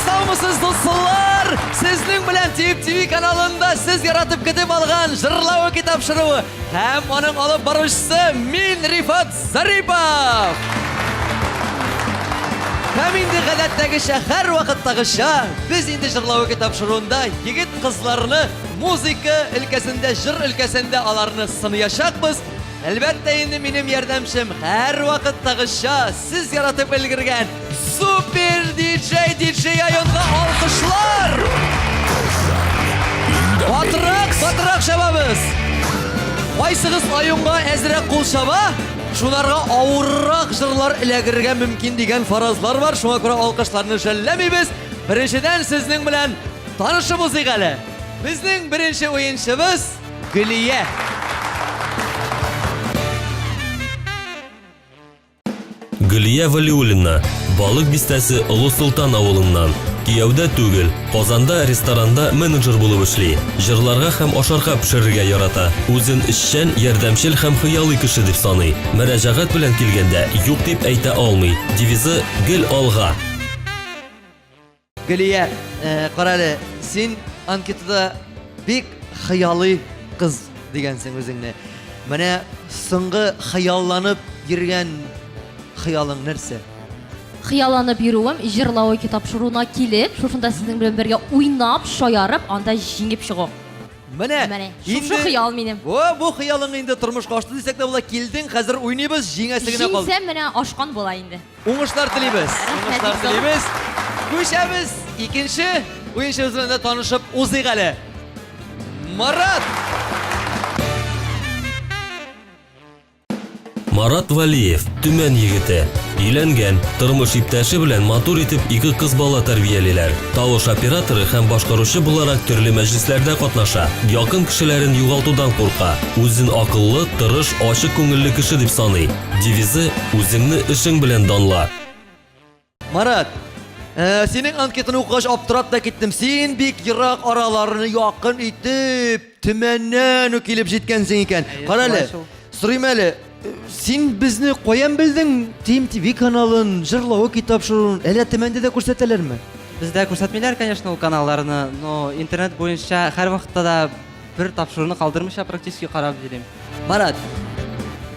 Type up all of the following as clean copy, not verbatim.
Исәнмесез, саумысыз, дуслар! Сезнең белән Тип ТВ каналында сез яратып көтеп алган Җырлавы тапшыруы һәм аның алып баручысы мин Рифат Зарипов. Һәм инде гадәттәгечә, һәр вакыттагыча, без инде Җырлавы тапшыруында егет-кызларны музыка өлкәсендә, җыр өлкәсендә аларны сыныячакбыз. Әлбәттә инде минем ярдәмчем һәрвакыттагыча сез яратып өлгергән супер диджей диджей Айонга алкышлар! Батырак, батырак чабабыз! Кайсыгыз Айонга әзрәк кул чаба, шуларга авыррак җырлар эләгергә мөмкин дигән фаразлар бар. Шуңа күрә алкышларны жәлләмибез. Беренчедән сезнең белән танышып узыйк әле. Безнең беренче уенчыбыз Гөлия. Гөлия Валиуллина, Балык бистәсе Олы Солтан авылыннан. Кияүдә түгел, Казанда ресторанда менеджер булып эшли. Җырларга һәм ашарга пешерергә ярата. Үзен эшчән, ярдәмчел һәм хыялый кеше дип саный. Мөрәҗәгать белән килгәндә, юк дип әйтә алмый. Девизы, гел алга! Гөлия, э, кара әле, син анкетада бик хыялый кыз дигәнсең үзеңне. Менә соңгы хыялланып йөргән хыялың нәрсә? Хыялланып йөрүем җырлау ике тапшыруына килеп, шушында сезнең белән бергә уйнап, шаярып, анда җиңеп чыгу. Менә, Менә, шушы хыял минем. Бу, бу хыялың инде тормышка ашты дисәк тә була. Килдең, хәзер уйныйбыз, җиңәсе генә калды. Җиңсәм, менә ашкан була инде. Уңышлар телибез. Рәхмәт, Уңышлар бик зур. телибез. Күчәбез икенче уенчыбыз белән дә танышып узыйк әле. Марат! Марат Валиев, Төмән егете. Өйләнгән, тормыш иптәше белән матур итеп ике кыз бала тәрбиялиләр. Тавыш операторы һәм башкаручы буларак төрле мәҗлесләрдә катнаша. Якын кешеләрен югалтудан курка. Үзен акыллы, тырыш, ачык күңелле кеше дип саный. Девизы, Үзеңне эшең белән данла. Марат, э, синең анкетаны укыгач аптырап та киттем. Син бик ерак араларны якын итеп, Төмәннән үк килеп җиткәнсең икән. Кара әле, сорыйм әле, э, син безне каян белдең? Тим ТВ каналын, җырлавы тапшыруын, әллә Төмәндә дә күрсәтәләрме? Бездә күрсәтмиләр, конечно, ул каналларны, но интернет буенча һәрвакытта да Бер тапшыруны калдырмыйча практически карап йөрим. Марат,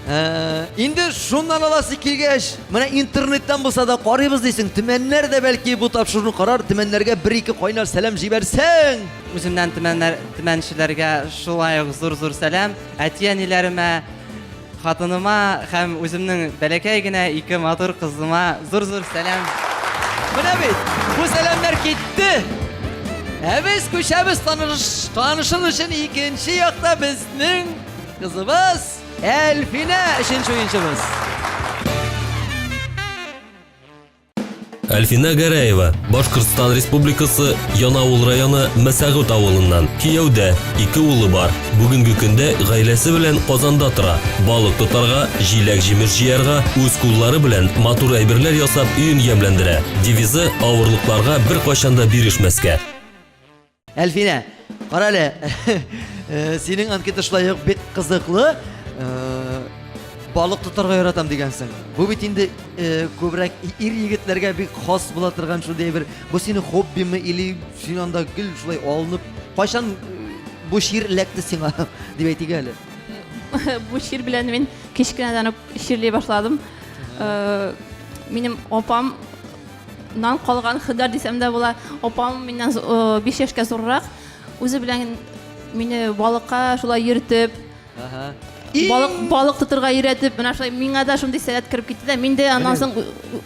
э, инде шуннан аласы килгәч, менә интернеттан булса да карыйбыз дисең, төмәннәр дә бәлки бу тапшыруны карар, төмәннәргә бер-ике кайнар сәлам җибәрсәң. Үземнән төмәннәр, төмәнчеләргә шулай ук зур-зур сәлам. Әти-әниләремә, Хатыныма һәм үземнең бәләкәй генә ике матур кызыма зур-зур сәлам. Менә бит, бу сәламнәр китте. Ә без күчәбез таныш, танышыр өчен икенче якта безнең кызыбыз Әлфинә өченче уенчыбыз. Әлфинә Гәрәева, Башкортстан Республикасы Янаул районы Мәсәгут авылыннан. Кияүдә, ике улы бар. Бүгенге көндә гаиләсе белән Казанда тора. Балык тотарга, җиләк-җимеш җыярга, үз куллары белән матур әйберләр ясап өен ямьләндерә. Девизы, авырлыкларга беркайчан да бирешмәскә. Әлфинә, кара әле, э, синең анкета шулай ук бик кызыклы. Э, балык тотарга яратам дигәнсең. Бу бит инде э, күбрәк ир егетләргә бик хас була торган шундый әйбер. Бу синең хоббимы или син анда гел шулай алынып, кайчан бу чир эләкте сиңа дип әйтик әле. Бу чир белән мин кечкенәдән үк чирли башладым. Минем апам нан калган һөнәр дисәм дә була. Апам миннән 5 яшькә зуррак. Үзе белән мине балыкка шулай йөртеп, балык балык тотырга өйрәтеп, менә шулай миңа да шундый сәләт кереп китте дә. Мин дә аннан соң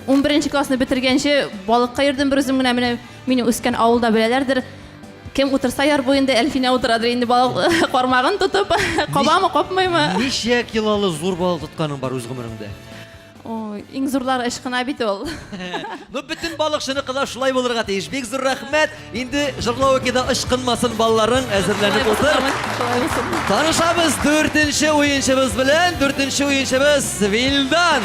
11 классны бетергәнче балыкка йөрдем бер үзем генә. Менә мине үскән авылда беләләрдер. Кем утырса яр буенда Әлфинә утырадыр инде балык кармагын тотып, кабамы, капмыймы? Ничә килолы зур балык тотканың бар үз гомереңдә? Ой, иң зурлары ычкына бит ул. Ну, бөтен балыкчыныкы да шулай булырга тиеш. Бик зур рәхмәт. Инде җырлау да ычкынмасын балаларың, әзерләнеп утыр. Шулай булсын. Танышабыз дүртенче уенчыбыз белән. Дүртенче уенчыбыз Вилдан.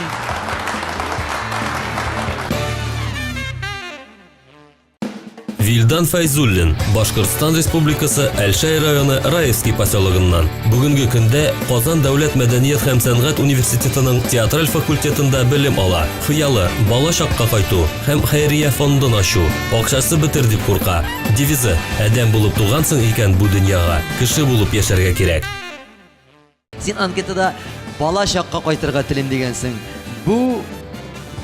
Вилдан Фәйзуллин, Башкортстан Республикасы Әлшәй районы Раевский поселогыннан. Бүгенге көндә Казан дәүләт мәдәният һәм сәнгать университетының театраль факультетында белем ала. Хыялы, бала чакка кайту һәм хәйрия фондын ачу. Акчасы бетер дип курка. Девизы, адәм булып тугансың икән бу дөньяга, кеше булып яшәргә кирәк. Син анкетада бала чакка кайтырга телим дигәнсең. Бу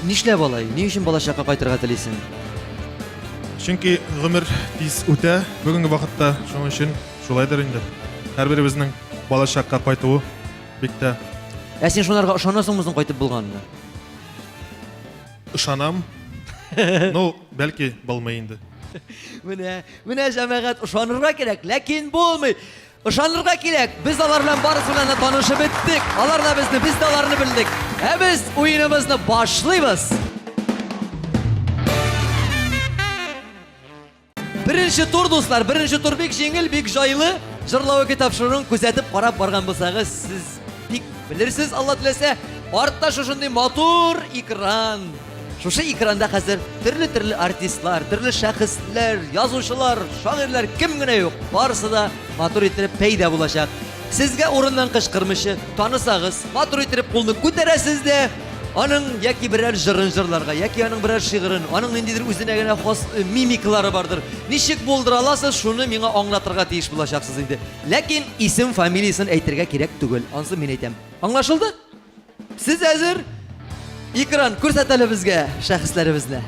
нишләп алай? Ни өчен бала чакка кайтырга телисең? Чөнки гомер тиз үтә бүгенге вакытта, шуның өчен шулайдыр инде. Һәрберебезнең бала чакка кайтуы бик тә Ә син шунарга ышанасыңмы соң кайтып булганына? Ышанам. Ну, бәлки булмый инде. Менә, менә җәмәгать ышанырга кирәк, ләкин булмый. Ышанырга кирәк, без алар белән барысы белән дә танышып беттек. Алар да безне, без дә аларны белдек. Ә без уеныбызны башлыйбыз. Беренче тур, дуслар, беренче тур бик җиңел, бик җайлы. Җырлау тапшыруын күзәтеп карап барган булсагыз, сез бик белерсез, Алла теләсә. Артта шушындый матур экран. Шушы экранда хәзер төрле-төрле артистлар, төрле шәхесләр, язучылар, шагыйрьләр кем генә юк, барысы да матур иттереп пәйда булачак. Сезгә урыннан кычкырмыйча, танысагыз, матур иттереп кулны күтәрәсез дә, аның яки берәр җырын җырларга, яки аның берәр шигырен, аның ниндидер үзенә генә хас э, мимикалары бардыр. Ничек булдыра аласыз, шуны миңа аңлатырга тиеш булачаксыз инде. Ләкин исем, фамилиясен әйтергә кирәк түгел. Ансы мин әйтәм. Аңлашылды? Сез әзер? Экран күрсәт әле безгә шәхесләребезне.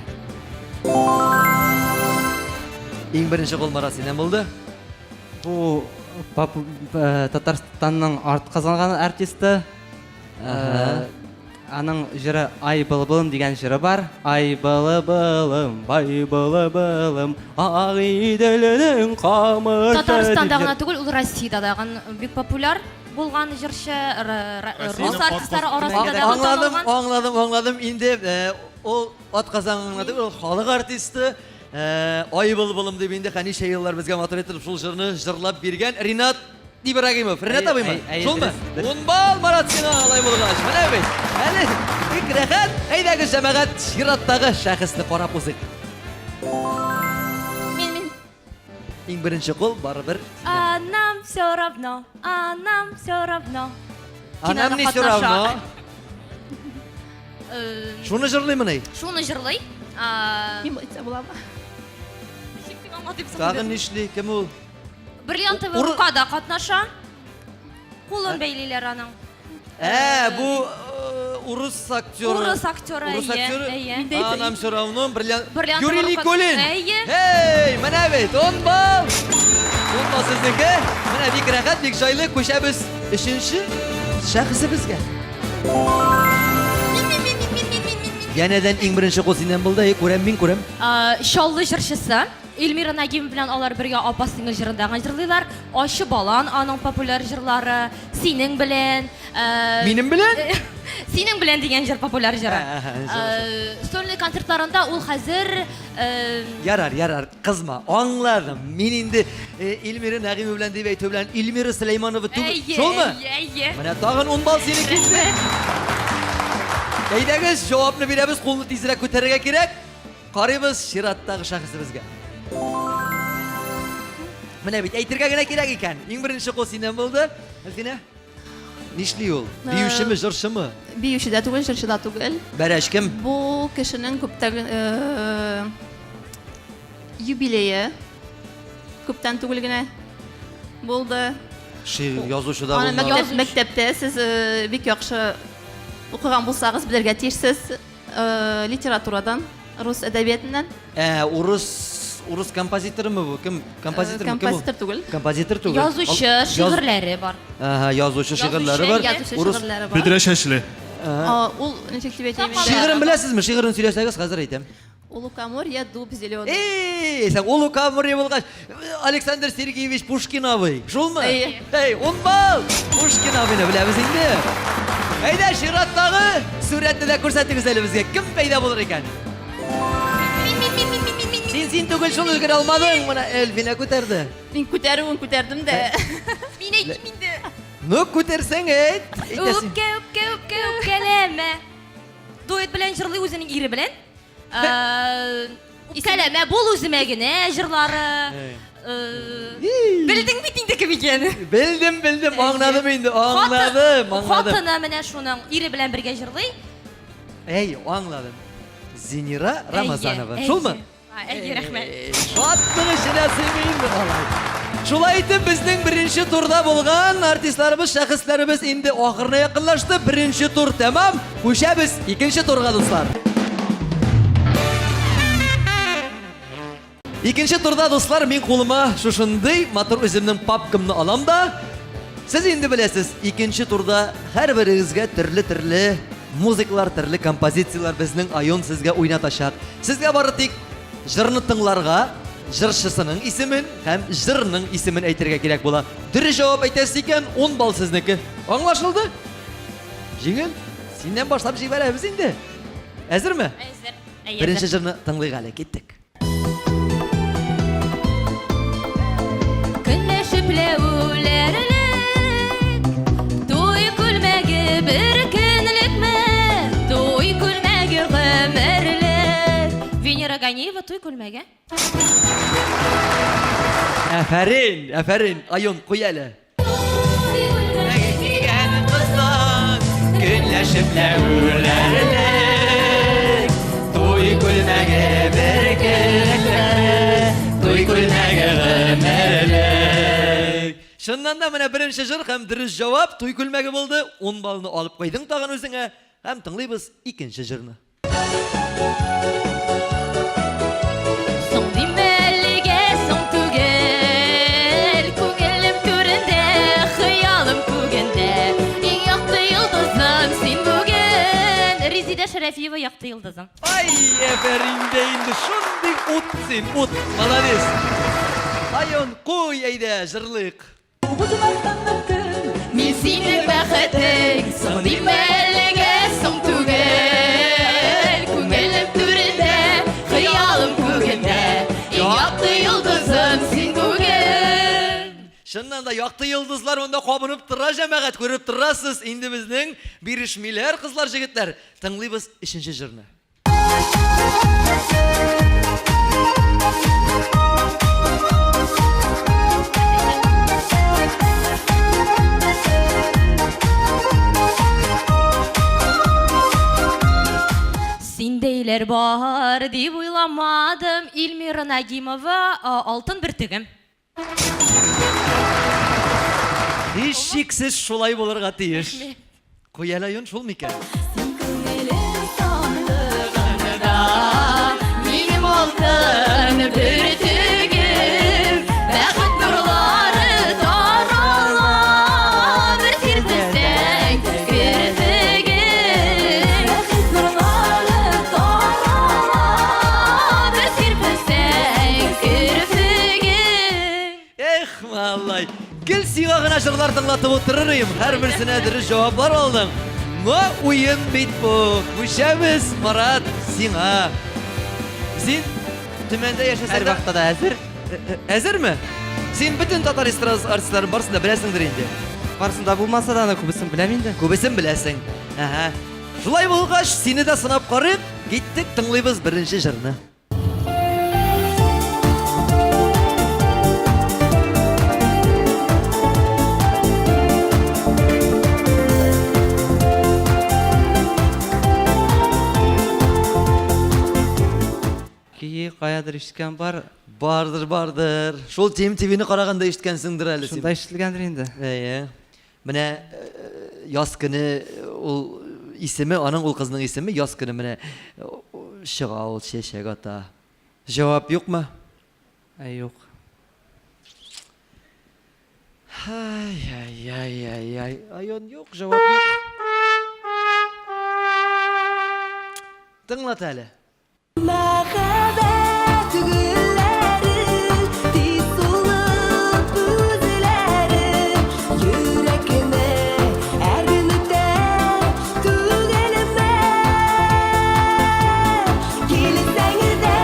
Иң беренче кул Марат синнән булды. Бу э, Татарстанның арт казанган артисты. Э, аның җыры Ай былбылым дигән җыры бар. Ай былбылым, бай былбылым, Агыйделнең камышы. Татарстанда гына түгел, ул Россиядә дә бик популяр булган җырчы, рус артистлары арасында да Аңладым, аңладым, аңладым. Инде э, ул ат казанган гына түгел, ул халык артисты. Э, Ай былбылым дип инде ничә еллар безгә матур итеп шул җырны җырлап биргән Ринат Ибрагимов. Ринат абыймы? Шулмы? Ун балл Марат сиңа алай булгач. Менә бит. Әле бик рәхәт. Әйдәгез, җәмәгать, чираттагы шәхесне карап узыйк. Мин, мин. Иң беренче кул барыбер. А нам все равно, а нам все равно. А нам не все равно. Э, Шуны җырлыймыни? Шуны җырлый. Мин әйтсә буламы? Тагын нишли? Кем ул? Бриллиантовая рукада катнаша. Кулын бәйлиләр аның. Ә, бу э, урыс актеры. Урыс актеры, Урыс әйе, актеры. әйе. А, нам все равно бриллиант. Бриллиантовая Юрий рука- Никулин. Әйе. Эй, менә бит, 10 балл. 10 балл сезнеке. Менә бик рәхәт, бик җайлы күчәбез өченче шәхесебезгә. Янәдән иң беренче кул синнән булды. Әй, күрәм, мин күрәм. Ә, Чаллы җырчысы Эльмира Нагимова белән алар бергә Апа сеңел җырында гына җырлыйлар. Ачы балан аның популяр җырлары. Синең белән. Э, Минем белән? Синең белән дигән җыр популяр җыры. Э, сольный концертларында ул хәзер э, Ярар, ярар, кызма, аңладым. Мин инде Эльмира Нәгыймова белән дип әйтү белән Эльмира Сөләйманова түгел. Шулмы? Әйе, әйе. Менә тагын 10 балл синеке инде. Әйдәгез, җавапны бирәбез, кулны тизрәк күтәрергә кирәк. Карыйбыз чираттагы шәхесебезгә. Менә бит әйтергә генә кирәк икән. Иң беренче кул синнән булды. Әлфинә. Нишли ул? Э, Биючеме, җырчымы? Биюче дә түгел, җырчы да түгел. Бәрәч кем? Бу кешенең күптән э, юбилее күптән түгел генә булды. Шигырь язучы да Аны булмаган. мәктәп, мәктәптә сез э, бик яхшы укыган булсагыз белергә тиешсез. Э, литературадан, рус әдәбиятыннан. Ә, урыс урыс композиторымы бу? Кем? Композитор Кем Композитор түгел. Композитор түгел. Язучы, шигырьләре бар. Ага, язучы шигырьләре бар. Язучы шигырьләре бар. Бөдрә чәчле. Ул ничек дип әйтәм инде? Шигырен беләсезме? Шигырен сөйләсәгез, хәзер әйтәм. У лукоморья дуб зеленый. Эй, сен у лукоморья булгач, Александр Сергеевич Пушкин абый. Шулмы? Әйе. Эй, ун балл! Пушкин абыйны беләбез инде. Әйдә, чираттагы сурәтне дә күрсәтегез әле безгә. Кем пәйда булыр икән? Мин, мин, мин, мин, мин, мин, мин. Син син түгел, шул өлгерә алмадың. Менә Эльвина күтәрде. Мин күтәрүен күтәрдем дә. Мин әйтим инде. Ну, күтәрсәң әйт. Әйтәсең. Үпкә, үпкә, үпкә, үпкәләмә. Дуэт белән җырлый үзенең ире белән. Э, Үпкәләмә, бул үземә генә җырлары. Белдең бит инде кем икәнен. Белдем, белдем, аңладым инде, аңладым, аңладым. Хатыны менә шуның ире белән бергә җырлый. Әй, аңладым. Зинира Рамазанова. Шулмы? Әйе, рәхмәт. Шатлык эченә сыймый инде алай. Шулай итеп, безнең беренче турда булган артистларыбыз, шәхесләребез инде ахырына якынлашты. Беренче тур тәмам. Күчәбез икенче турга, дуслар. Икенче турда, дуслар, мин кулыма шушындый матур үземнең папкамны алам да, сез инде беләсез, икенче турда һәрберегезгә төрле-төрле музыкалар, төрле композицияләр безнең Айон сезгә уйнатачак. Сезгә бары тик җырны тыңларга, җырчысының исемен һәм җырның исемен әйтергә кирәк була. Дөрес җавап әйтәсез икән, 10 балл сезнеке. Аңлашылды? Җиңел. Синнән башлап җибәрәбез инде. Әзерме? Әзер. Беренче җырны тыңлыйк әле, киттек. Көнләшеп ләүләрлек Туй күлмәге бер көнлекме Туй күлмәге гомерлек Венера Ганиева туй күлмәге. Афәрин, афәрин, Айон, куй әле. Көнләшеп ләүләрлек Туй күлмәге бер көнлекме Туй күлмәге гомерлек Чыннан да менә беренче җыр һәм дөрес җавап туй күлмәге булды. 10 баллны алып куйдың тагын үзеңә һәм тыңлыйбыз икенче җырны. Соң димә әлегә соң түгел Күңелем түрендә, хыялым күгендә Иң якты йолдызым син бүген Резидә Шәрәфиева якты йолдызым. Ай, әфәрин дә инде шундый ут син, ут, молодец. Айон, куй әйдә, җырлыйк. Мин синең бәхетең, соң димә әлегә соң түгел. Күңелем түрендә, хыялым күгендә, иң якты йолдызым син бүген. Чыннан да якты йолдызлар монда кабынып тора, җәмәгать, күреп торасыз. Инде безнең бирешмиләр, кызлар, җегетләр. Тыңлыйбыз өченче җырны. Синдәйләр бар дип уйламадым, Илмира Нагимова, Алтын бөртегем. Һичшиксез шулай булырга тиеш. Куй әле, Аюн, шул микән? Син күңелем сандыгында, минем алтын бөртегем, бәхет нурлары тарала, бер сирпесәң керфегең. Бәхет нурлары тарала, бер сирпесәң керфегең. Эх, малай, гел сиңа гына җырлар тыңлатып утырыр идем. Һәрберсенә дөрес җаваплар алдың. Но уен бит бу. Күчәбез, Марат, сиңа. Син Төмәндә яшәсәң Һәр дә вакытта да әзер. Әзерме? Син бөтен татар эстрадасы артистларын барысын да беләсеңдер инде. Барысын да булмаса да, күбесен беләм инде. Күбесен беләсең. Әһә. Шулай булгач, сине дә сынап карыйк. Киттек, тыңлыйбыз беренче җырны. Көе каядыр ишеткән бар. Бардыр, бардыр. Шул Тим ТВ-ны караганда ишеткәнсеңдер әле син. Шунда ишетелгәндер инде. Әйе. Менә яз көне ул исеме, аның ул кызның исеме яз көне менә чыга ул чәчәк ата. Җавап юкмы? Ә юк. Ай-ай-ай-ай-ай. Айон юк, җавап юк. Тыңлат әле. Мәхәббәт гөлләре тиз сулып үзләре йөрәкне әрнетә түгелме? Килсәң дә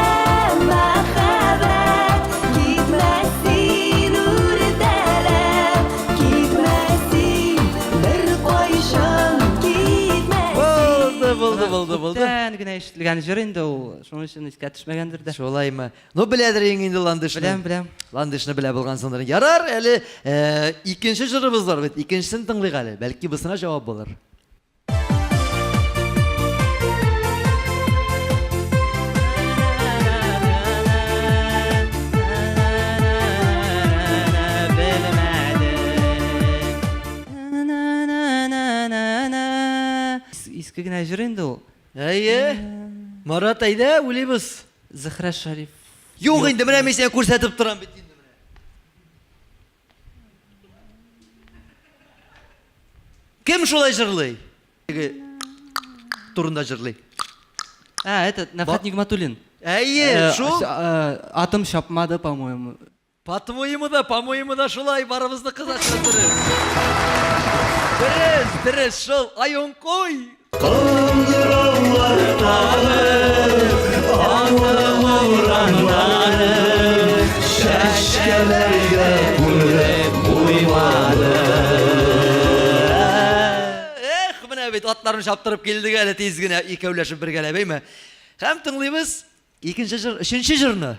мәхәббәт китмәс син үртәләп, китмәс син беркайчан китмәс. Булды, булды, булды, булды. Күптән генә ишетелгән җыр инде ул, шуның өчен искә төшмәгәндер дә. Шулаймы? Ну, беләдер инде инде Ландышны. Беләм, беләм. Ландышны белә булгансыңдыр. Ярар, әле э, икенче җырыбыз бар бит. Икенчесен тыңлыйк әле. Бәлки бусына җавап булыр. Иске генә җыр инде ул. Әйе. Марат, әйдә, уйлыйбыз. Зөһрә Шариф. Юк инде, менә мин сиңа күрсәтеп торам бит инде менә. Кем шулай җырлый? Теге турында җырлый. А, этот, Нәфхәт Нигматуллин. Әйе, шул. Атым чапмады, по-моему. По-твоему да, по-моему да шулай, барыбызны кыза дөрес. Дөрес, дөрес, шул, айон куй. Кыңгыраулар тагы Авыл урамнары Чәчкәләргә күмелеп куймады. Эх, менә бит атларны чаптырып килдек әле тиз генә икәүләшеп бергәләп, әйме? Һәм тыңлыйбыз икенче җыр, өченче җырны.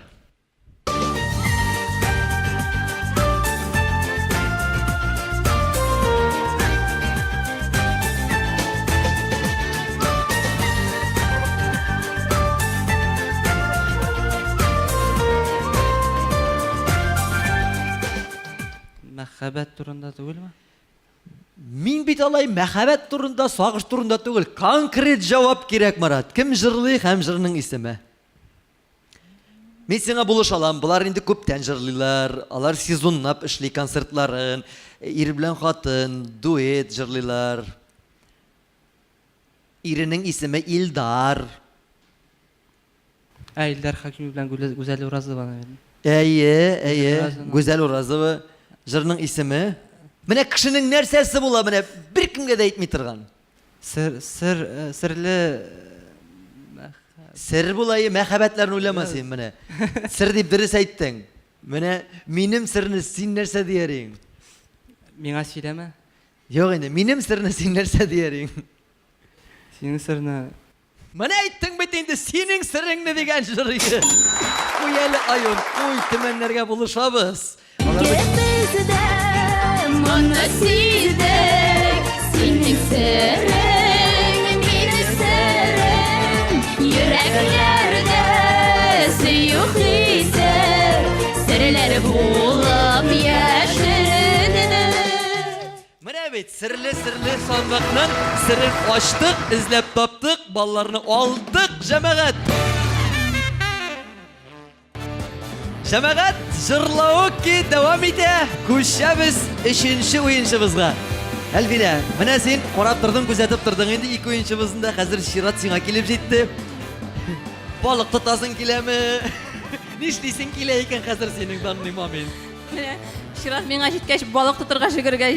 Мәхәббәт турында түгелме? Мин бит алай мәхәббәт турында, сагыш турында түгел. Конкрет җавап кирәк, Марат. Кем җырлый һәм җырның исеме? Мин сиңа булыша алам. Болар инде күптән җырлыйлар. Алар сезонлап эшли концертларын. Ир белән хатын дуэт җырлыйлар. Иренең исеме Илдар. Ә, Илдар Хакимов белән Гүзәл Уразова, наверное. Әйе, әйе. Гүзәл Уразова. Җырның исеме. Менә кешенең нәрсәсе була, менә беркемгә дә әйтми торган. Сер, сер, э, серле Сер була, мәхәббәтләрне уйлама син менә. Сер дип дөрес әйттең. Менә минем серне син нәрсә дияр идең? Миңа сөйләмә. Юк инде, минем серне син нәрсә дияр идең? Синең серне. Менә әйттең бит инде, синең сереңне дигән җыр иде. Куй әле, Айон, куй, төмәннәргә булышабыз. Икебез дә моны сиздек, синең серең, минем серем, йөрәкләрдә сөю хисе, серләр булып яшеренә. Менә бит, серле-серле сандыкның серен ачтык, эзләп таптык, балларны алдык, җәмәгать! Җәмәгать, җырлауки дәвам итә. Күчәбез өченче уенчыбызга. Әлфинә, менә син карап тордың, күзәтеп тордың инде ике уенчыбызны да. Хәзер чират сиңа килеп җитте. Балык тотасың киләме? Нишлисең килә икән хәзер синең данный момент? Менә чират миңа җиткәч, балык тотырга җөгергә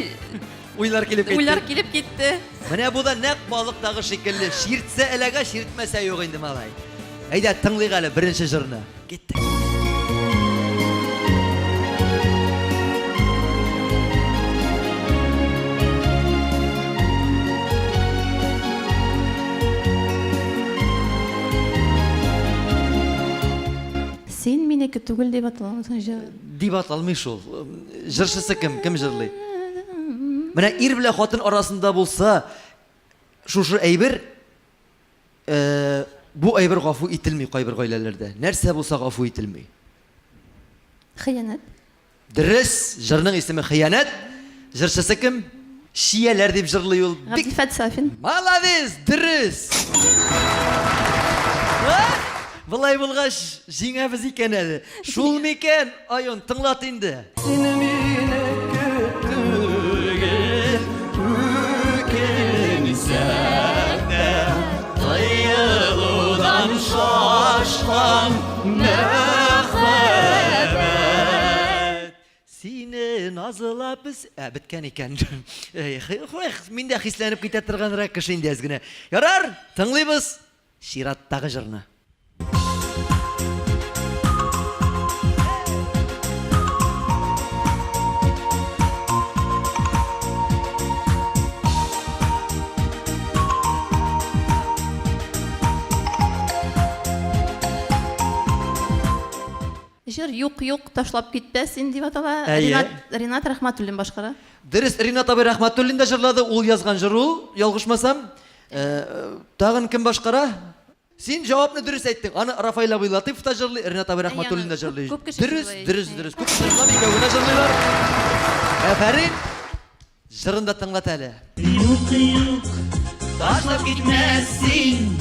Уйлар килеп китте. Уйлар килеп китте. Менә бу да нәкъ балыктагы шикелле. Чиртсә эләгә, чиртмәсә юк инде, малай. Әйдә, тыңлыйк әле беренче җырны. Киттек. Син минеке түгел дип аталамы соң җыр? Дип аталмый шул. Җырчысы кем? Кем җырлый? Менә ир белән хатын арасында булса, шушы әйбер, э, бу әйбер гафу ителми кайбер гаиләләрдә. Нәрсә булса гафу ителми. Хыянәт. Дөрес, җырның исеме Хыянәт. Җырчысы кем? Чияләр дип җырлый ул. Бик Габделфәт Сафин. Молодец, дөрес. А? Болай булгач, җиңәбез икән әле. Шул микән? Айон, тыңлат инде. Син минеке түгел, үкенсәң дә, тыелудан шашкан мәхәббәт. Сине назлап без... Ә, беткән икән. Эх, эх, мин дә хисләнеп китә торганрак кеше инде әз генә. Ярар, тыңлыйбыз чираттагы җырны. Җыр Юк, юк, ташлап китпә син дип атала. Әйе. Ринат, Ринат Рәхмәтуллин башкара. Дөрес, Ринат абый Рәхмәтуллин да җырлады, ул язган җыр ул, ялгышмасам. Э, тагын кем башкара? Син җавапны дөрес әйттең. Аны Рафаэль абый Латыйпов та җырлый, Ринат абый Рәхмәтуллин да җырлый. Күп кеше Дөрес, җырлый. дөрес, дөрес. Күп кеше җырламый, икәү генә җырлыйлар. Афәрин. Җырын да тыңлат әле. Юк, юк, ташлап китмәс син,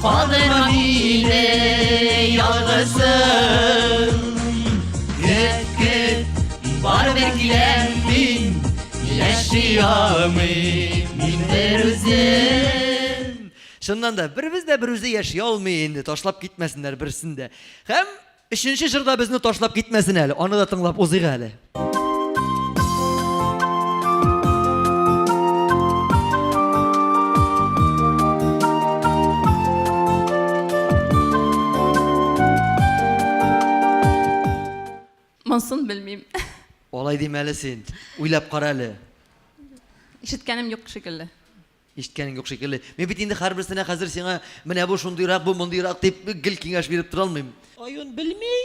калдырма мине ялгызым. Көт, көт, барыбер киләм мин, яши алмыйм мин берүзем. Чыннан да, беребез дә берүзе яши алмый инде, ташлап китмәсеннәр берсен дә. Һәм өченче җыр да безне ташлап китмәсен әле, аны да тыңлап узыйк әле. Монсын белмим. Алай димә әле син. Уйлап кара әле. Ишеткәнем юк шикелле. Ишеткәнең юк шикелле. Мин бит инде һәрберсенә хәзер сиңа менә бу шундыйрак, бу мондыйрак дип гел киңәш биреп тора алмыйм. Аюн белми.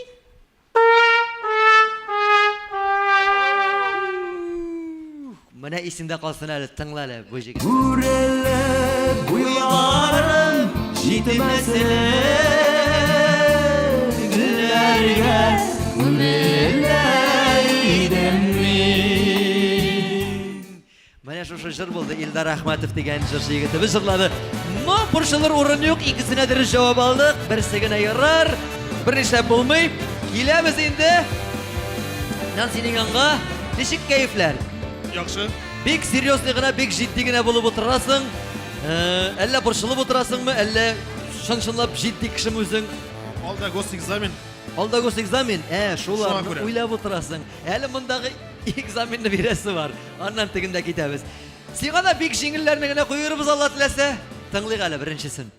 Менә исеңдә калсын әле, тыңла әле бу җегет. Үрелеп буйларым җитмәсен гөлләргә күмелер идем мин. Менә шушы җыр булды. Илдар Әхмәтов дигән җырчы егетебез җырлады. Но борчылыр урын юк, икесенә дөрес җавап алдык. Берсе генә ярар. Бер нишләп булмый. Киләбез инде. Нан синең янга. Ничек кәефләр? Яхшы. Бик серьезный гына, бик җитди генә булып утырасың. Э, әллә борчылып утырасыңмы, әллә чын-чынлап җитди кешеме үзең? Алда госэкзамен. Алда госэкзамен? Ә, шуларны Шуңа күрә. уйлап утырасың. Әле мондагы экзаменны бирәсе бар. Аннан тегендә китәбез. Сиңа да бик җиңелләрне генә куербыз, Алла теләсә. Тыңлыйк әле беренчесен.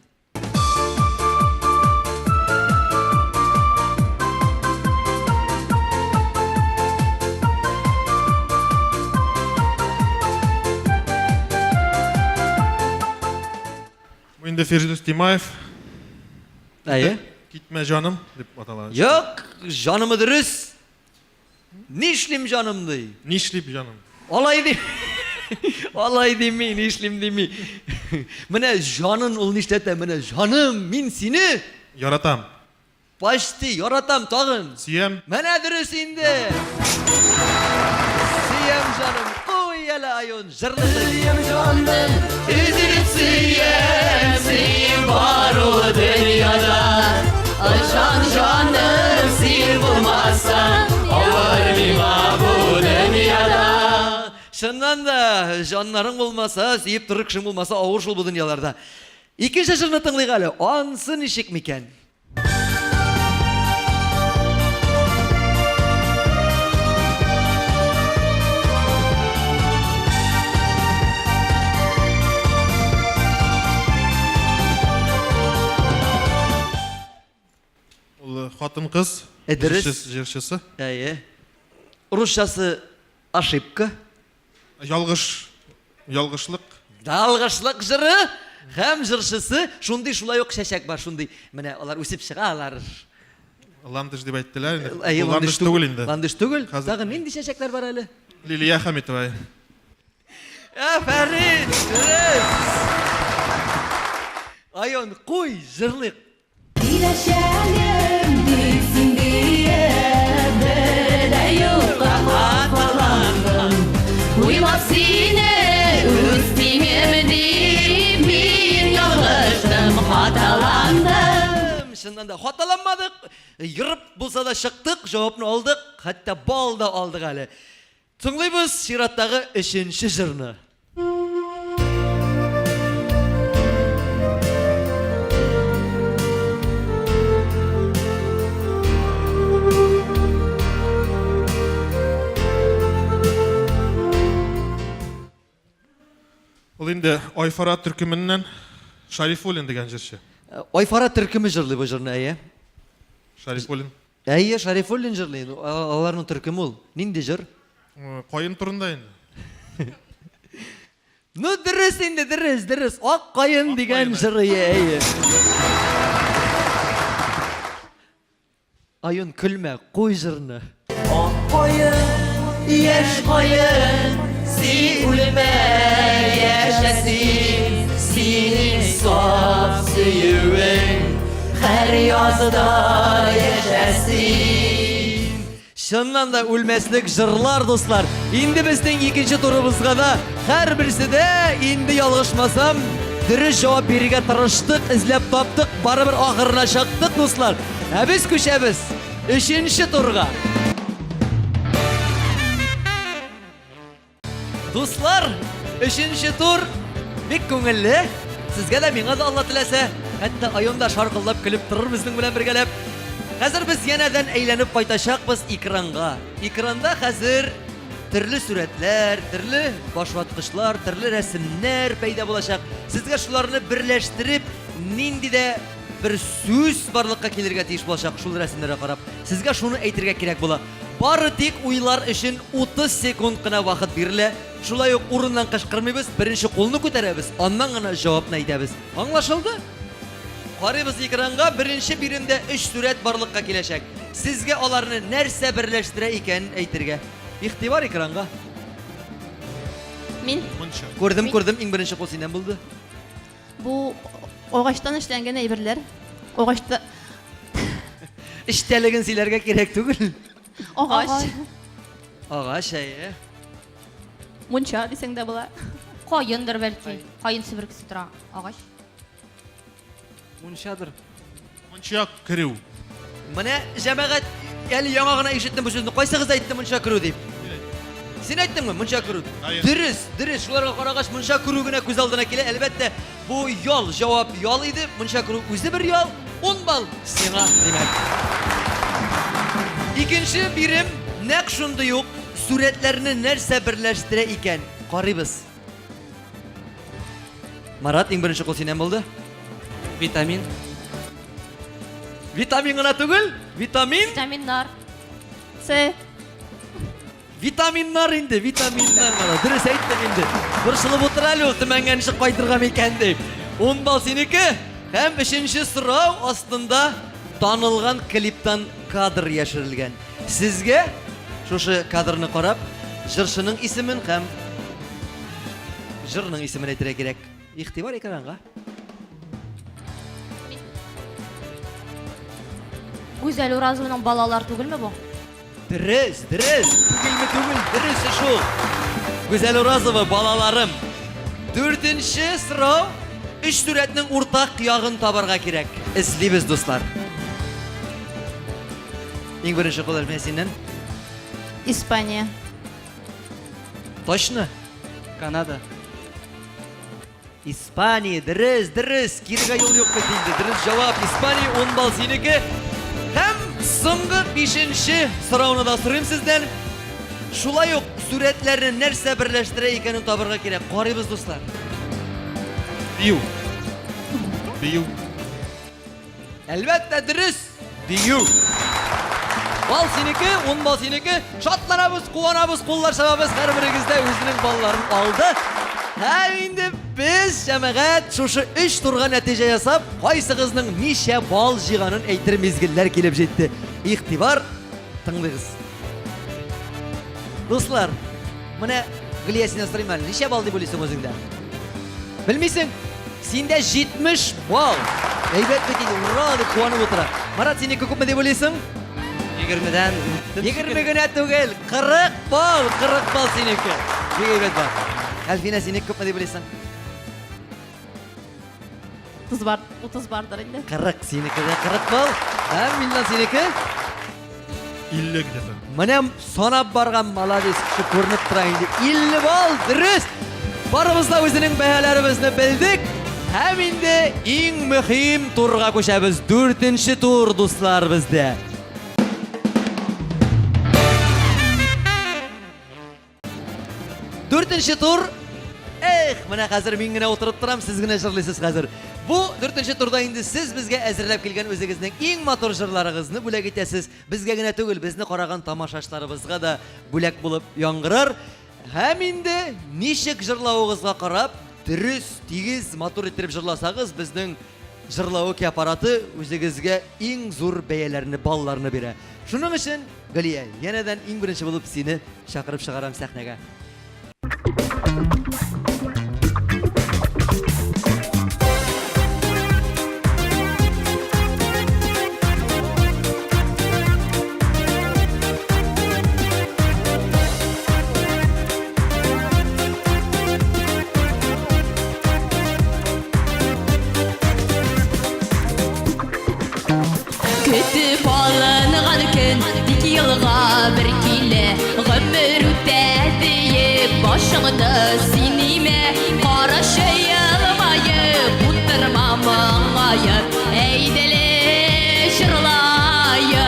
Бу инде Фирдүс Тимаев. Әйе. Китмә җаным дип атала. Юк, җанымы дөрес. Нишлим җаным ди. Нишлип җаным? Алай ди. Алай дими, нишлим дими. Менә җанын ул нишләтә? Менә җаным, мин сине яратам. Почти яратам тагын. Сөям. Менә дөрес инде. Сөям җаным. Куй әле айон, җырлыйсың. Сөям җаным, өзелеп сөям, син бар ул дөньяда. Ышан җаным, син булмасаң, авыр миңа бу дөньяда. Чыннан да, җаннарың булмаса, сөеп торыр кешең булмаса, авыр шул бу дөньяларда. Икенче җырны тыңлыйк әле. Ансы ничек микән? Ул хатын-кыз Э, дөрес. җырчысы. Әйе. Русчасы ошибка. Ялгыш, ялгышлык. Ялгышлык җыры һәм җырчысы шундый шулай ук чәчәк бар шундый. Менә алар үсеп чыга алар. Ландыш дип әйттеләр инде. Әйе, Бу ландыш түгел инде. Ландыш түгел. Хәзер- Тагын нинди чәчәкләр бар әле? Лилия Хәмитова. Афәрин! Дөрес! Айон, куй, җырлыйк. Киләчәгем дип син диеп, бер дә юкка хафаландым. Уйлап сине үз тиңем дип, мин ялгыштым, хаталандым. Чыннан да хаталанмадык, ерып булса да чыктык, җавапны алдык, хәтта балл да алдык әле. Тыңлыйбыз чираттагы өченче җырны. Ул инде Айфара төркеменнән Шарифуллин дигән җырчы. Айфара төркеме җырлый бу җырны, әйе. Шарифуллин. Әйе, Шарифуллин җырлый. Аларның төркеме ул. Нинди җыр? Каен турында инде. Ну, дөрес инде, дөрес, дөрес. Ак каен дигән җыр, әйе, әйе. Аюн, көлмә, куй җырны. Ак каен, яшь каен, син үлмә, яшә син, синең саф сөюең һәр язда яшәсен. Чыннан да үлмәслек җырлар, дуслар. Инде безнең икенче турыбызга да һәрберсе дә, инде ялгышмасам, дөрес җавап бирергә тырыштык, эзләп таптык, барыбер ахырына чыктык, дуслар. Ә без күчәбез өченче турга. Дуслар, өченче тур бик күңелле. Сезгә дә, миңа да Алла теләсә. Хәтта Айон да шаркылдап көлеп торыр безнең белән бергәләп. Хәзер без янәдән әйләнеп кайтачакбыз экранга. Экранда хәзер төрле сурәтләр, төрле башваткычлар, төрле рәсемнәр пәйда булачак. Сезгә шуларны берләштереп, нинди дә бер сүз барлыкка килергә тиеш булачак шул рәсемнәргә карап. Сезгә шуны әйтергә кирәк була. Бары тик уйлар өчен 30 секунд кына вакыт бирелә. Шулай ук урыннан кычкырмыйбыз, беренче кулны күтәрәбез, аннан гына җавапны әйтәбез. Аңлашылды? Карыйбыз экранга, беренче биремдә өч сурәт барлыкка киләчәк. Сезгә аларны нәрсә берләштерә икәнен әйтергә. Игътибар экранга. Мин. Мунча. Күрдем, күрдем, иң беренче кул синнән булды. Бу агачтан эшләнгән әйберләр. Агачта Эчтәлеген сөйләргә кирәк түгел. Агач. Агач, әйе. Мунча дисәң дә була. Каендыр бәлки. Каен себеркесе тора. Агач. Мунчадыр. Мунча керү. Менә җәмәгать, әле яңа гына ишеттем бу сүзне. Кайсыгыз әйтте мунча керү дип? Син әйттеңме мунча керү? Дөрес, дөрес. Шуларга карагач, мунча керү генә күз алдына килә. Әлбәттә, бу ял, җавап ял иде. Мунча керү үзе бер ял. 10 балл сиңа, димәк. Икенче бирем нәкъ шундый ук сурәтләрне нәрсә берләштерә икән? Карыйбыз. Марат, иң беренче кул синнән булды. Витамин. Витамин гына түгел, витамин. Витаминнар. С. Витаминнар инде, витаминнар мана. Дөрес әйттең инде. Борчылып утыра әле ул Төмәнгә ничек кайтырга микән дип. 10 балл синеке. Һәм өченче сорау астында танылган клиптан кадр яшерелгән. Сезгә шушы кадрны карап, җырчының исемен һәм җырның исемен әйтергә кирәк. Игътибар экранга. Гүзәл Уразованың балалар түгелме бу? Дөрес, дөрес. Түгелме түгел, дөресе шул. Гүзәл Уразова, балаларым. Дүртенче сорау. Өч сурәтнең уртак ягын табарга кирәк. Эзлибез, дуслар. Иң беренче кул Әлфия синнән. Испания. Точно? Канада. Испания, дөрес, дөрес. Кирегә юл юк бит инде. Дөрес җавап Испания, 10 балл синеке. Һәм соңгы бишенче сорауны да сорыйм сездән. Шулай ук сурәтләрне нәрсә берләштерә икәнен табырга кирәк. Карыйбыз, дуслар. Бию. Бию. Әлбәттә, дөрес! Дию. Бал синеке, ун бал синеке. Шатланабыз, куанабыз, куллар чабабыз. Һәрберегез дә үзенең балларын алды. Һәм инде без, җәмәгать, шушы өч турга нәтиҗә ясап, кайсыгызның ничә балл җыйганын әйтер мизгелләр килеп җитте. Игътибар, тыңлыйгыз. Дуслар, менә Гөлия синнән сорыйм әле, ничә балл дип уйлыйсың үзеңдә? Белмисең? Синдә 70 балл. Әйбәт бит инде, ура дип куанып утыра. Марат, синеке күпме дип уйлыйсың? 20-дән үттем. 20 генә түгел, 40 балл, 40 балл синеке. Бик әйбәт балл. Әлфинә, синеке күпме дип уйлыйсың? 30 бар, 30 бардыр инде. 40 синеке дә 40 балл. Һәм Милназ синеке? 50 где-то. Менә санап барган молодец кеше күренеп тора инде. 50 балл, дөрес. Барыбыз да үзенең бәһаләребезне белдек. Һәм инде иң мөһим турга күчәбез. Дүртенче тур, дуслар, бездә. Дүртенче тур. Эх, менә хәзер мин генә утырып торам, сез генә җырлыйсыз хәзер. Бу дүртенче турда инде сез безгә әзерләп килгән үзегезнең иң матур җырларыгызны бүләк итәсез. Безгә генә түгел, безне караган тамашачыларыбызга да бүләк булып яңгырар. Һәм инде ничек җырлавыгызга карап, дөрес, тигез, матур иттереп җырласагыз, безнең Җырлавыки аппараты үзегезгә иң зур бәяләрне, балларны бирә. Шуның өчен, Галия, янәдән иң беренче булып сине чакырып чыгарам сәхнәгә. Көтеп алынган көн тик елга бер килә. Гомер үтә диеп башыңны син имә. Карашы елмаеп, утырма моңаеп. Әйдәле җырлаек.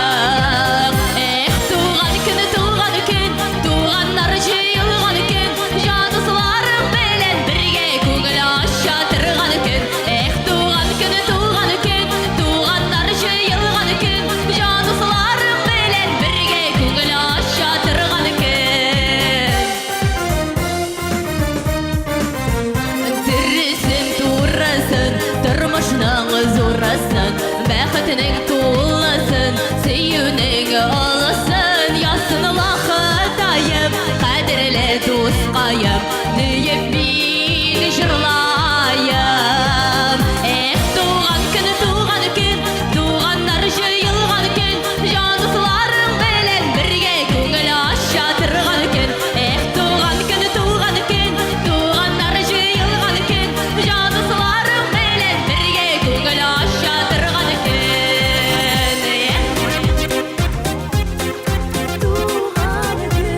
Эх, туган көн, туган көн, туганнар җыелган көн, җан дусларың белән бергә күңел ача торган көн. Эх, туган көн, туган көн, туганнар җыелган көн, җан дусларың белән бергә күңел ача торган көн. Дөресен, турысын, тормышның зурысын, бәхетнең тулысын, сөюнең олысын, язсын Лахытаем, кадерле дускаем, диеп мин җырлаем. Эх, туган көн, туган көн, туганнар җыелган көн, җан дусларың белән бергә күңел ача торган көн. Эх, туган көн, туган көн, туганнар җыелган көн, җан дусларың белән бергә күңел ача торган көн. Эх. Туган көн, туган көн.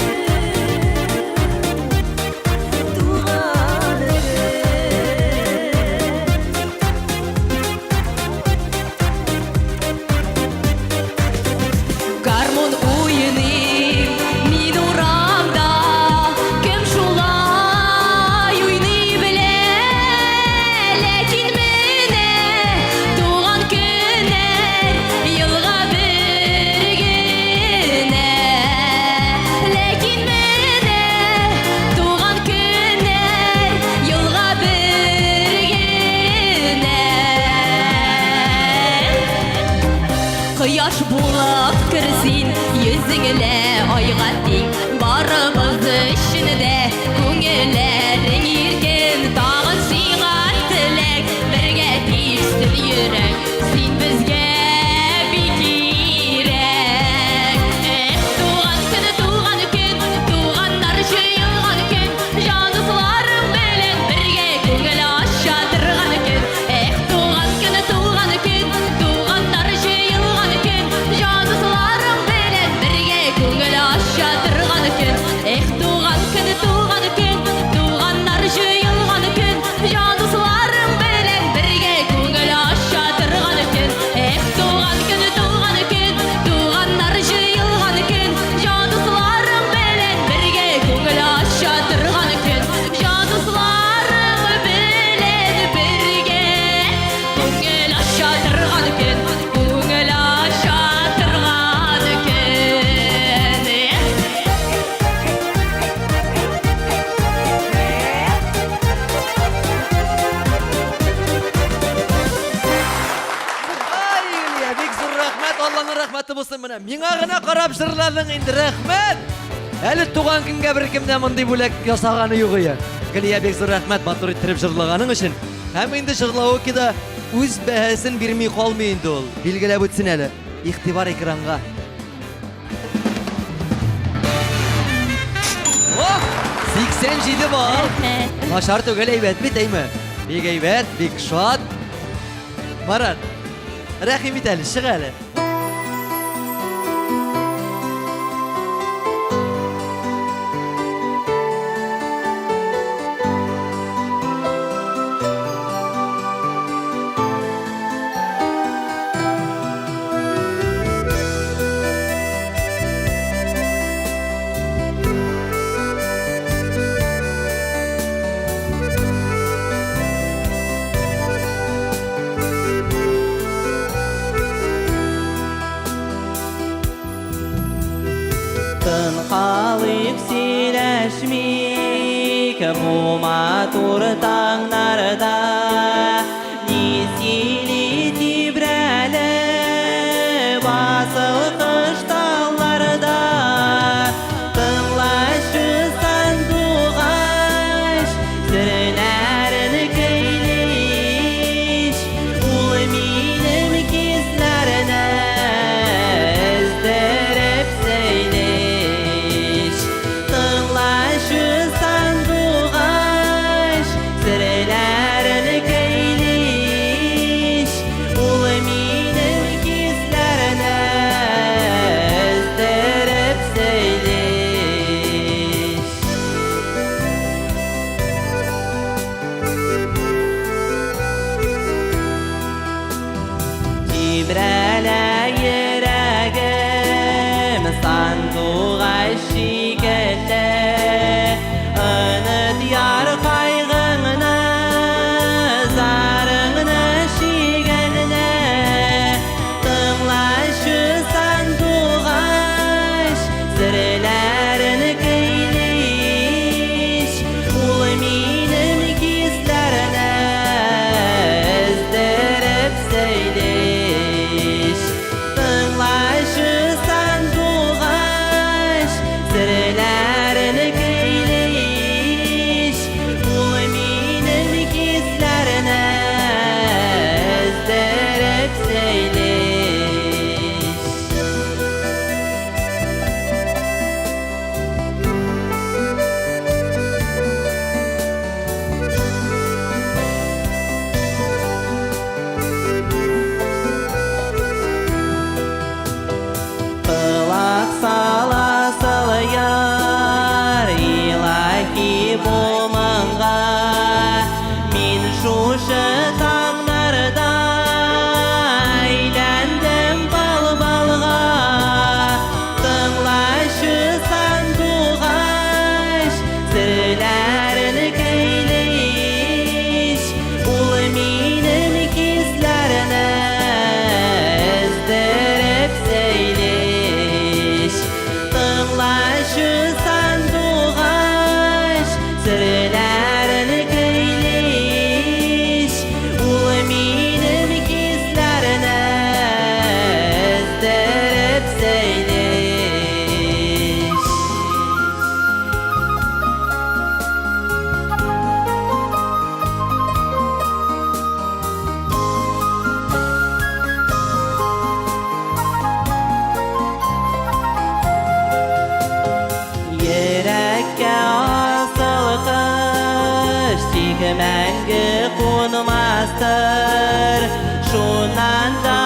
Гармун уйныйм мин урамда, кем шулай уйный белә? Ләкин менә туган көннәр елга бер генә. Ләкин менә туган көннәр елга бер генә. Кояш булып кер син, йөзеңлә айга тиң. Барыбыз өчен дә күңелләрең иркен. Тагын сиңа теләк, бергә типсен йөрәк. Син безгә бик кирәк. Эх, туган көн, туган көн, туганнар җыелган көн, җан дусларың белән бергә күңел ача торган көн. Эх, туган көн, туган көн, туганнар җыелган көн, җан дусларың белән бергә күңел ача торган көн. Эх, туган көн, туган көн, туганнар җыелган көн, җан дусларың белән бергә күңел ача торган көн. Эх, туган көн, туган көн, туганнар җыелган көн, җан дусларың белән бергә күңел ача торган көн. Җан дусларың белән бергә күңел ача торган көн, күңел ача торган көн. Эх. Ай, Илья, бик зур рәхмәт, Алланың рәхмәте булсын менә. Миңа гына карап җырладың инде, рәхмәт. Әле туган көнгә беркем дә мондый бүләк ясаганы юк ие. Галия, бик зур рәхмәт матур иттереп җырлаганың өчен. Һәм инде җырлавыкида үз бәһасен бирми калмый инде ул. Билгеләп үтсен әле. Игътибар экранга. О, 87 балл. Рәхмәт. Начар түгел, әйбәт бит, әйме? Бик әйбәт, бик шат. Марат, рәхим ит әле, чык әле. Тын калыйк сөйләшмик бу матур таңнарда. Ни сөйли Тибрәлә йөрәгем сандугач шикелле. Оныт яр кайгыңны, зарыңны, шигеңне. Тыңлашы, сандугач, серләрен көйлиш. Ул минем хисләрне өздереп сөйлиш. Тыңлашы, сандугач, серләрен көйлиш. Ул минем хисләрне өздереп сөйлиш. Колак сала яр илаһи бу моңга. Мин шушы таңнарда әйләндем былбылга. Тыңлашы, сандугач, серләрен көйлиш. Ул минем хисләрне өздереп сөйлиш. Тыңлашы, сандугач, серләрен көйлиш. Ул минем хисләрне өздереп сөйлиш. Йөрәккә асыл кош тик мәңге кунмастыр. Шуннан да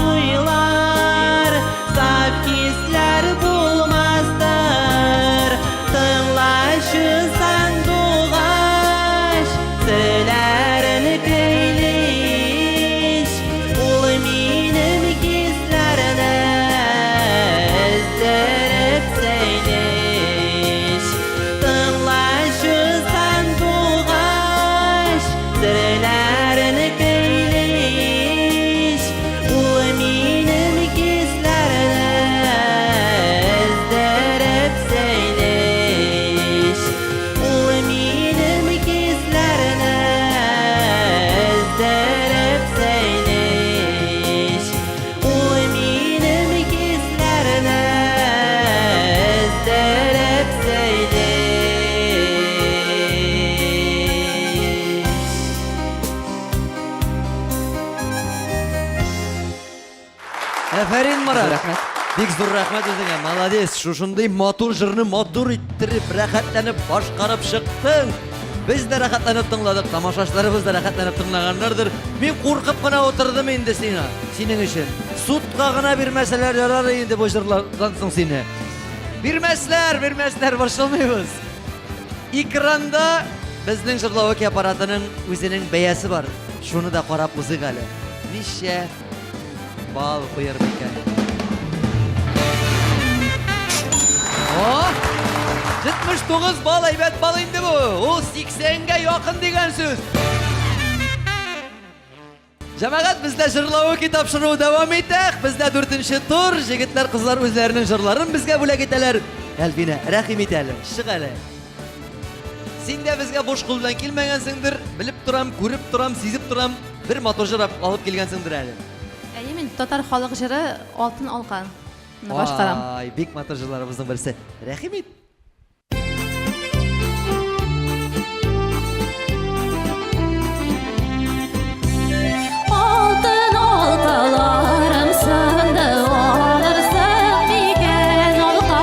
уйлар, саф хисләр булмастыр. Тыңлашы, сандугач, серләрен көйлиш. Ул минем хисләрне өздереп сөйлиш. Тыңлашы, сандугач, серләрен көйлиш. Ул минем хисләрне өздереп сөйлиш. Ул минем хисләрне өздереп сөйлиш. Ул минем хисләрне өздереп сөйлиш. Афәрин, Марат. Рәхмәт. Бик зур рәхмәт үзеңә. Молодец. Шушындый матур җырны матур иттереп, рәхәтләнеп башкарып чыктың. Без дә рәхәтләнеп тыңладык, тамашачыларыбыз да рәхәтләнеп тыңлаганнардыр. Мин куркып кына утырдым инде сиңа, синең өчен. Судка гына бирмәсәләр ярар инде бу җырлардан соң сине. Бирмәсләр, бирмәсләр, борчылмыйбыз. Экранда безнең җырлавык аппаратының үзенең бәясе бар. Шуны да карап узыйк әле. Ничә балл куяр микән? О! 79 балл әйбәт балл инде бу. Ул 80-гә якын дигән сүз. Җәмәгать, бездә җырлавы тапшыруы дәвам итә. Бездә дүртенче тур. Егетләр, кызлар үзләренең җырларын безгә бүләк итәләр. Әлфинә, рәхим ит әле, чык әле. Син дә безгә буш кул белән килмәгәнсеңдер. Белеп торам, күреп торам, сизеп торам. Бер матур җыр алып килгәнсеңдер әле. Әйе, мин татар халык җыры «Алтын алка» башкарам. Ай, бик матур җырларыбызның берсе. Рәхим ит. Алтын алкаларым сынды, алырсың микән алка?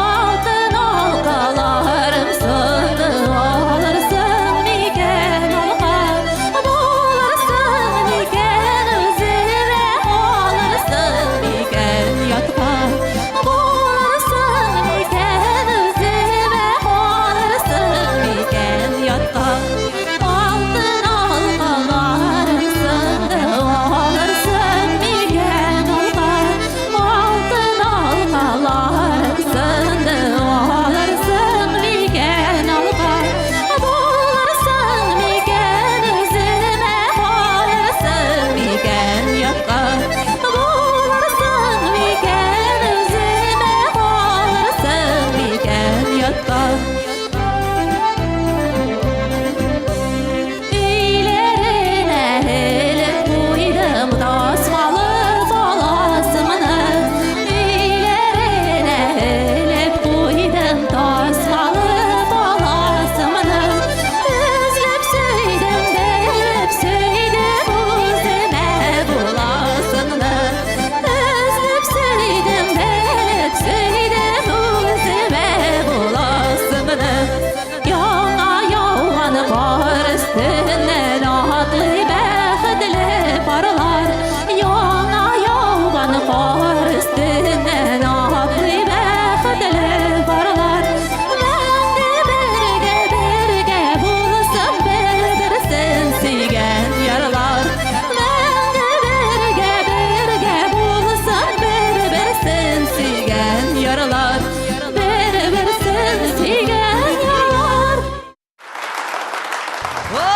Алтын алкаларым сынды, алырсың микән алка? Булырсың микән үземә, алырсың микән ятка? Булырсың микән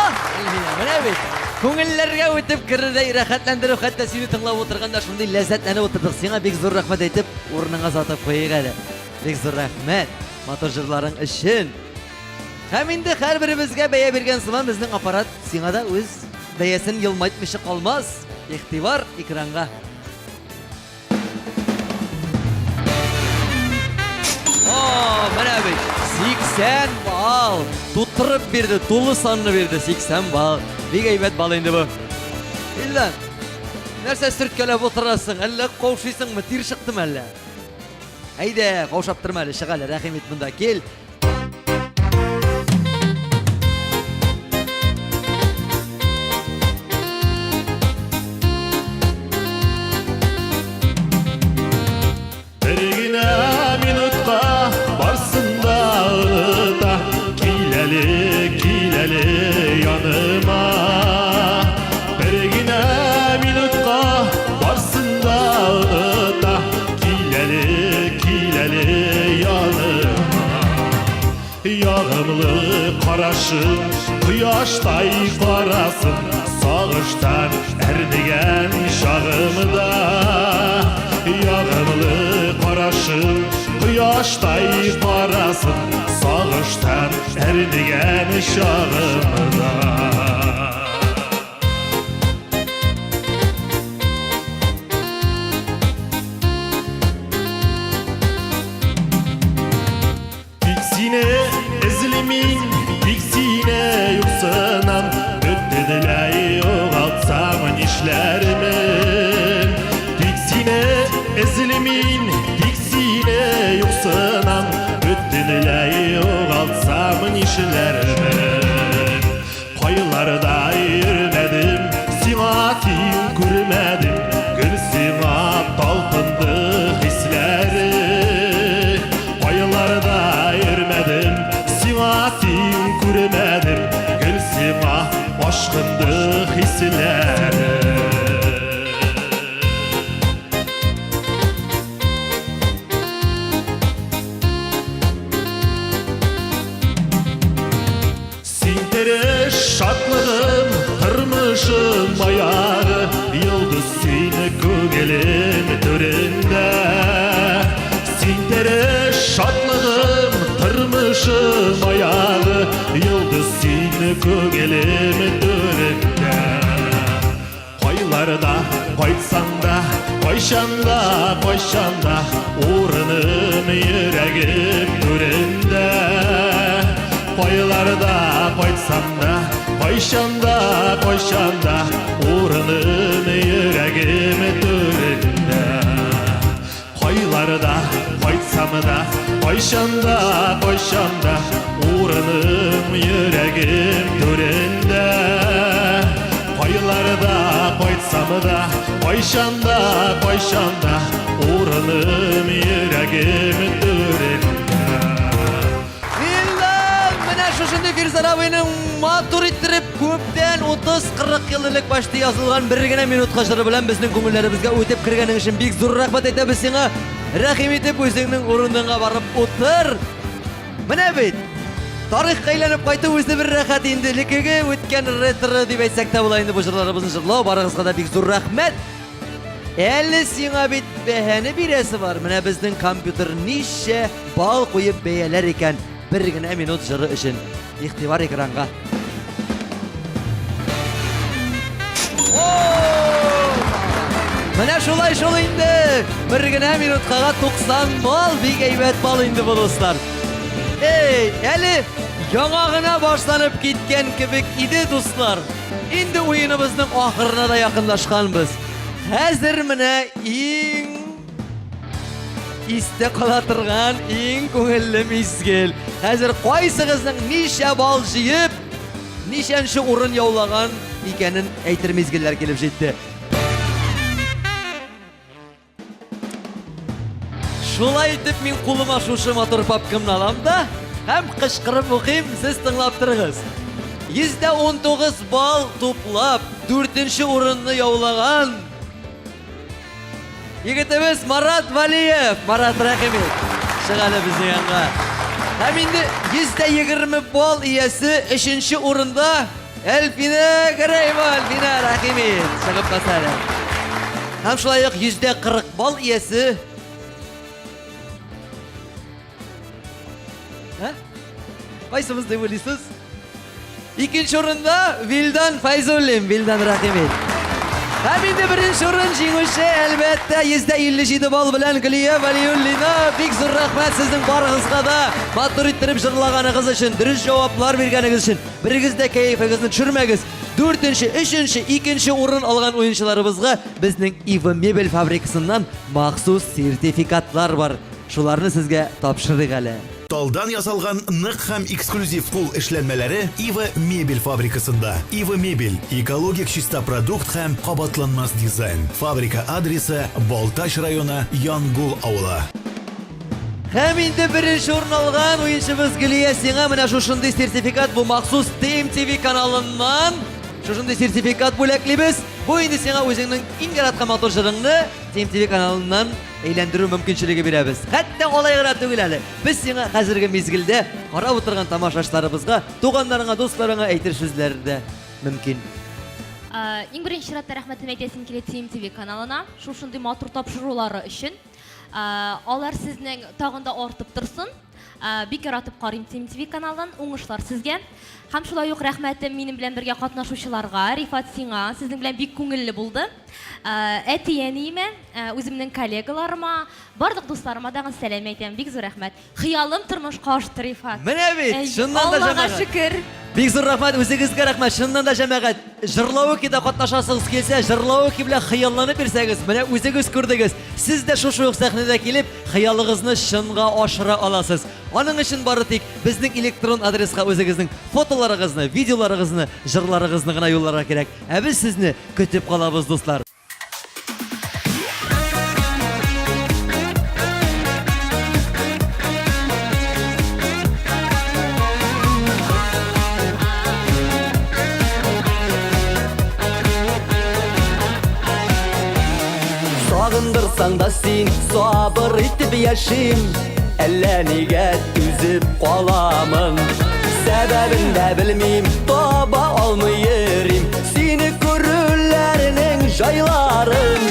Әлфинә, менә бит. Күңелләргә үтеп керердәй рәхәтләндерү, хәтта сине тыңлап утырганда шундый ләззәтләнеп утырдык. Сиңа бик зур рәхмәт әйтеп, урыныңа озатып куйыйк әле. Бик зур рәхмәт матур җырларың өчен. Һәм инде һәрберебезгә бәя биргән сыман безнең аппарат сиңа да үз бәясен елмайтмыйча калмас. Игътибар экранга. О, менә бит 80 балл. Тутырып бирде, тулы санны бирде 80 балл. Бик әйбәт балл инде бу. Илдан, нәрсә сөрткәләп утырасың? Әллә каушыйсыңмы? Тир чыктымы әллә? Әйдә, каушап торма әле, чык әле, рәхим ит монда, кил. Бер генә минутка барсын да оныта. Кил әле, кил әле яныма. Бер генә минутка барсын да оныта. Кил әле, кил әле яныма. Ягымлы карашың, кояштай карасын, сагыштан әрнегән чагымда. Ягымлы карашың, кояштай карасын, сагыштан әрнегән чагымда. Тик сине эзлим мин, тик сине юксынам, Бөтенләй югалтсам нишләрмен? Тик сине эзлим мин, тик сине юксынам, Бөтенләй югалтсам нишләрмен? Кайларда йөрмәдем, сиңа тиң күрмәдем, Гел сиңа талпынды хисләре. Кайларда йөрмәдем, сиңа тиң күрмәдем, Гел сиңа ашкынды хисләре. Син тере шатлыгым, тормышым маягы, Йолдыз сине күңелем түрендә. Син тере шатлыгым, тормышым маягы, Йолдыз сине күңелем түрендә. Кайларда кайтсаң да, кайчан да, кайчан да, Урыным йөрәгем түрендә. Кайларда кайтсам да, кайчан да, кайчан да, Урыным йөрәгем түрендә. Кайларда кайтсам да, кайчан да, кайчан да, Урыным йөрәгем түрендә. Кайларда кайтсам да, кайчан да, кайчан да, Урыным йөрәгем түрендә. Вилдан! Менә шушындый Фирзан абыйның матур иттереп күптән 30-40 ел элек почти язылган бер генә минутка җыры белән безнең күңелләребезгә үтеп кергәнең өчен бик зур рәхмәт әйтәбез сиңа. Рәхим итеп үзеңнең урыныңа барып утыр. Менә бит тарихка әйләнеп кайту үзе бер рәхәт инде. Элеккеге үткән ретро дип әйтсәк тә була инде бу җырларыбызны җырлау. Барыгызга да бик зур рәхмәт. Әле сиңа бит бәһәне бирәсе бар. Менә безнең компьютер ничә балл куеп бәяләр икән бер генә минут җыры өчен. Игътибар экранга. Менә шулай шул инде. Бер генә минуткага 90 балл, бик әйбәт балл инде бу, дуслар. Эй, әле яңа гына башланып киткән кебек иде, дуслар. Инде уеныбызның ахырына да якынлашканбыз. Хәзер менә иң истә кала торган иң күңелле мизгел. Хәзер кайсыгызның ничә балл җыеп, ничәнче урын яулаган икәнен әйтер мизгелләр килеп җитте. Шулай итеп мин кулыма шушы матур папкамны алам да һәм кычкырып укыйм, сез тыңлап торыгыз. 119 балл туплап, дүртенче урынны яулаган егетебез Марат Валиев. Марат, рәхим ит. Чык әле безнең янга. Һәм инде 120 балл иясе өченче урында. Әлфинә Гәрәева, Әлфинә, рәхим ит, чыгып бас әле. Һәм шулай ук 140 балл иясе. Ә? Кайсыбыз дип уйлыйсыз? Икенче урында Вилдан Файзуллин, Вилдан рәхим ит. Һәм инде беренче урын җиңүче, әлбәттә, 157 балл белән Гөлия Вәлиуллина. Бик зур рәхмәт сезнең барыгызга да матур иттереп җырлаганыгыз өчен, дөрес җаваплар биргәнегез өчен. Берегез дә кәефегезне төшермәгез. Дүртенче, өченче, икенче урын алган уенчыларыбызга безнең Ива мебель фабрикасыннан махсус сертификатлар бар. Шуларны сезгә тапшырыйк әле. Талдан ясалган нык һәм эксклюзив кул эшләнмәләре Ива Мебель фабрикасында. Ива Мебель, экологик чиста продукт һәм кабатланмас дизайн. Фабрика адресы, Балтач районы, Янгул авылы. Һәм инде беренче урын алган уенчыбыз Гөлия, сиңа менә шушындый сертификат, бу махсус ТМТВ каналыннан шушындый сертификат бүләклибез. Бу инде сиңа үзеңнең иң яраткан матур җырыңны ТМТВ каналыннан әйләндерү мөмкинчелеге бирәбез. Хәтта алай гына түгел әле. Без сиңа хәзерге мизгелдә карап утырган тамашачыларыбызга, туганнарыңа, дусларыңа әйтер сүзләр дә мөмкин. Иң беренче чиратта рәхмәтемне әйтәсем килә TMTV каналына, шушындый матур тапшырулары өчен. Алар сезнең тагын да артып торсын. Бик яратып карыйм TMTV каналын. Уңышлар сезгә. Һәм шулай ук рәхмәтем минем белән бергә катнашучыларга, Рифат сиңа, сезнең белән бик күңелле булды. Әти-әниемә, үземнең коллегаларыма, барлык дусларыма тагын сәлам әйтәм. Бик зур рәхмәт. Хыялым тормышка ашты, Рифат. Менә бит, чыннан да Аллага җәмәгать. шөкер. Бик зур рәхмәт, үзегезгә рәхмәт. Чыннан да җәмәгать, җырлаукида катнашасыгыз килсә, җырлауки белән хыялланып йөрсәгез, менә үзегез күрдегез. Сез дә шушы ук сәхнәдә килеп, хыялыгызны чынга ашыра аласыз. Аның өчен бары тик безнең электрон адреска үзегезнең фотоларыгызны, видеоларыгызны, җырларыгызны гына юлларга кирәк. Ә без сезне көтеп калабыз, дуслар. Сагындырсаң да син сабыр итеп яшим, Әллә нигә түзеп каламын. Сәбәбен дә белмим, таба алмый йөрим Сине күрүләрнең җайларын.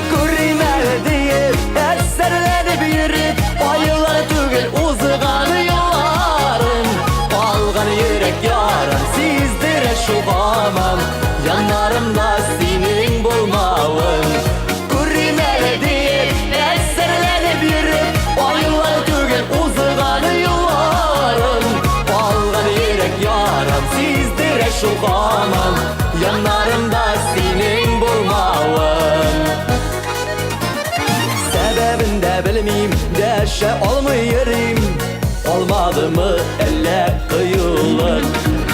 Күрим әле диеп, әсәрләнеп йөреп, Айлар түгел узган елларын. Калган йөрәк ярам сиздерә шул һаман Яннарымда синең булмавын. Күрим әле диеп, әсәрләнеп йөреп, Айлар түгел узган елларын. Калган йөрәк ярам сиздерә шул һаман Яннарымда синең булмавын. Сәбәбен дә белмим, дәшә алмый йөрим. Калмадымы әллә кыюлык?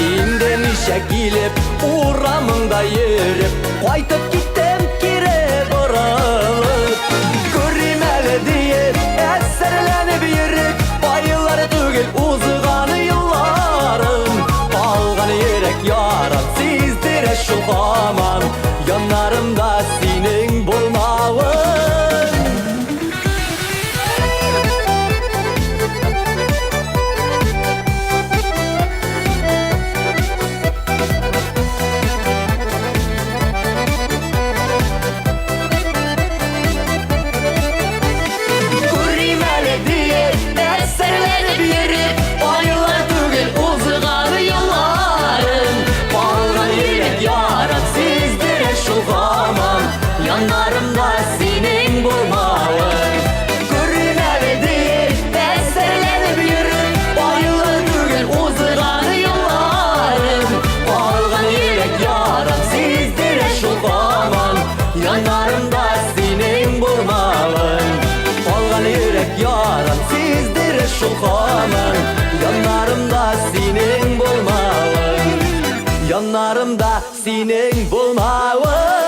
Инде ничә килеп, урамыңда йөреп, Кайтып киттем кире борылып. Күрим әле диеп, әсәрләнеп йөреп, Айлар түгел узган елларын. Калган йөрәк ярам сиздерә шул һаман Яннарымда синең булмавын. Күрим әле диеп, әсәрләнеп йөреп, Айлар түгел узган елларын. Калган йөрәк ярам сиздерә шул һаман Яннарымда синең булмавын. Күрим әле диеп, әсәрләнеп йөреп, Айлар түгел узган елларын. Калган йөрәк ярам сиздерә шул һаман Яннарымда синең булмавын. Калган йөрәк ярам сиздерә шул һаман Яннарымда синең булмавын. Яннарымда синең булмавын.